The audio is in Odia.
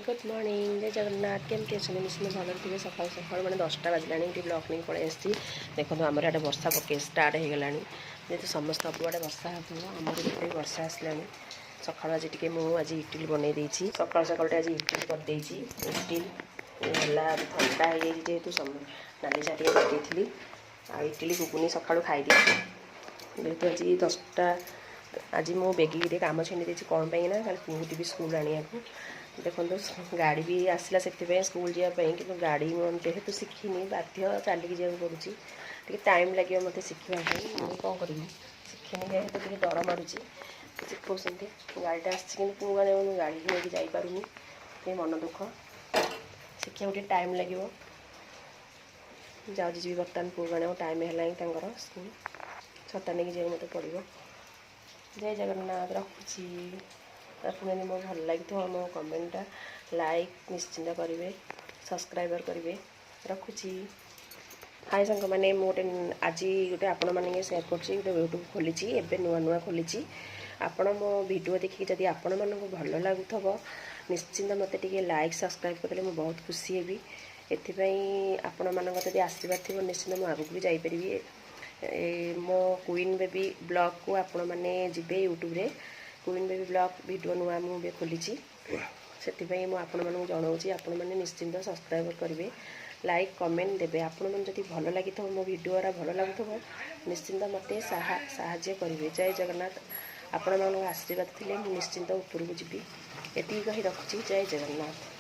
ଗୁଡ୍ ମର୍ଣ୍ଣିଂ, ଜୟ ଜଗନ୍ନାଥ। କେମିତି ଅଛନ୍ତି? ନିଶ୍ଚିତ ଭଲରେ ଥିବେ। ସକାଳୁ ସକାଳୁ, ମାନେ 10ଟା ବାଜିଲାଣି, ଏଠି ବ୍ଲଗ୍ ନେଇକି ପଳେଇ ଆସିଛି। ଦେଖନ୍ତୁ, ଆମର ଆଡ଼େ ବର୍ଷା ପକେଇ ଷ୍ଟାର୍ଟ ହେଇଗଲାଣି। ଯେହେତୁ ସମସ୍ତ ସବୁଆଡ଼େ ବର୍ଷା ହେଉଥିବ, ଆମର ଏପଟେ ବି ବର୍ଷା ଆସିଲାଣି। ସକାଳୁ ଆଜି ଟିକେ ମୁଁ ଆଜି ଇଟିଲି ବନେଇ ଦେଇଛି। ସକାଳୁ ସକାଳୁ ଟିକେ ଆଜି ଇଟିଲି କରିଦେଇଛି। ଇଟିଲି ହେଲା, ଥଣ୍ଡା ହେଇଯାଇଛି ଯେହେତୁ, ନାଲି ଚା ଟିକେ କରିଦେଇଥିଲି ଆଉ ଇଟିଲି ଘୁଗୁନି ସକାଳୁ ଖାଇ ଦେଇଛି। ଯେହେତୁ ଆଜି 10ଟା, ଆଜି ମୁଁ ବେଗିକି ଟିକେ କାମ ଛିଣ୍ଡି ଦେଇଛି। କ'ଣ ପାଇଁ ନା କାଲି ପୁଅକୁ ଯିବି ସ୍କୁଲ ଆଣିବାକୁ। ଦେଖନ୍ତୁ, ଗାଡ଼ି ବି ଆସିଲା ସେଥିପାଇଁ ସ୍କୁଲ ଯିବା ପାଇଁ, କିନ୍ତୁ ଗାଡ଼ି ମୁଁ ଯେହେତୁ ଶିଖିନି, ବାଧ୍ୟ ଚାଲିକି ଯିବାକୁ ପଡ଼ୁଛି। ଟିକେ ଟାଇମ୍ ଲାଗିବ ମୋତେ ଶିଖିବା ପାଇଁ। ମୁଁ କ'ଣ କରିବି, ଶିଖିନି ଯେହେତୁ ଟିକେ ଡର ମାଡ଼ୁଛି। ଶିଖଉଛନ୍ତି, ଗାଡ଼ିଟା ଆସିଛି, କିନ୍ତୁ ପୁଅ ଆଣିବାକୁ ମୁଁ ଗାଡ଼ି ନେଇକି ଯାଇପାରୁନି। ଟିକେ ମନ ଦୁଃଖ। ଶିଖିବାକୁ ଟିକେ ଟାଇମ୍ ଲାଗିବ। ଯାଉଛି, ଯିବି ବର୍ତ୍ତମାନ ପୁଅ ଆଣିବାକୁ। ଟାଇମ୍ ହେଲାଣି ତାଙ୍କର ସ୍କୁଲ, ଛତା ନେଇକି ଯିବାକୁ ମୋତେ ପଡ଼ିବ। ଜୟ ଜଗନ୍ନାଥ, ରଖୁଛି। ଆପଣ ଯଦି ମୋ ଭଲ ଲାଗିଥିବ ମୋ କମେଣ୍ଟଟା, ଲାଇକ୍ ନିଶ୍ଚିନ୍ତ କରିବେ, ସବସ୍କ୍ରାଇବର କରିବେ। ରଖୁଛି। ହାଇ ସାଙ୍ଗମାନେ, ମୁଁ ଗୋଟେ ଆଜି ଗୋଟେ ଆପଣମାନଙ୍କୁ ସେୟାର କରୁଛି। ଗୋଟେ ୟୁଟ୍ୟୁବ୍ ଖୋଲିଛି, ଏବେ ନୂଆ ନୂଆ ଖୋଲିଛି। ଆପଣ ମୋ ଭିଡ଼ିଓ ଦେଖିକି ଯଦି ଆପଣମାନଙ୍କୁ ଭଲ ଲାଗୁଥିବ, ନିଶ୍ଚିନ୍ତ ମୋତେ ଟିକେ ଲାଇକ୍ ସବସ୍କ୍ରାଇବ୍ କରିଦେଲେ ମୁଁ ବହୁତ ଖୁସି ହେବି। ଏଥିପାଇଁ ଆପଣମାନଙ୍କ ଯଦି ଆଶୀର୍ବାଦ ଥିବ, ନିଶ୍ଚିନ୍ତ ମୁଁ ଆଗକୁ ବି ଯାଇପାରିବି। ମୋ କୁଇନ୍ ବେବି ବ୍ଲଗ୍କୁ ଆପଣମାନେ ଯିବେ ୟୁଟ୍ୟୁବରେ, କୁଇନ୍ ବେବି ବ୍ଲଗ୍ ଭିଡ଼ିଓ ନୂଆ ମୁଁ ଏବେ ଖୋଲିଛି। ସେଥିପାଇଁ ମୁଁ ଆପଣମାନଙ୍କୁ ଜଣାଉଛି, ଆପଣମାନେ ନିଶ୍ଚିନ୍ତ ସବସ୍କ୍ରାଇବ୍ କରିବେ, ଲାଇକ୍ କମେଣ୍ଟ ଦେବେ। ଆପଣମାନେ ଯଦି ଭଲ ଲାଗିଥିବ, ମୋ ଭିଡ଼ିଓ ଗୁଡ଼ା ଭଲ ଲାଗୁଥିବ, ନିଶ୍ଚିନ୍ତ ମୋତେ ସାହାଯ୍ୟ କରିବେ। ଜୟ ଜଗନ୍ନାଥ। ଆପଣମାନଙ୍କ ଆଶୀର୍ବାଦ ଥିଲେ ମୁଁ ନିଶ୍ଚିନ୍ତ ଉପରକୁ ଯିବି। ଏତିକି କହି ରଖୁଛି। ଜୟ ଜଗନ୍ନାଥ।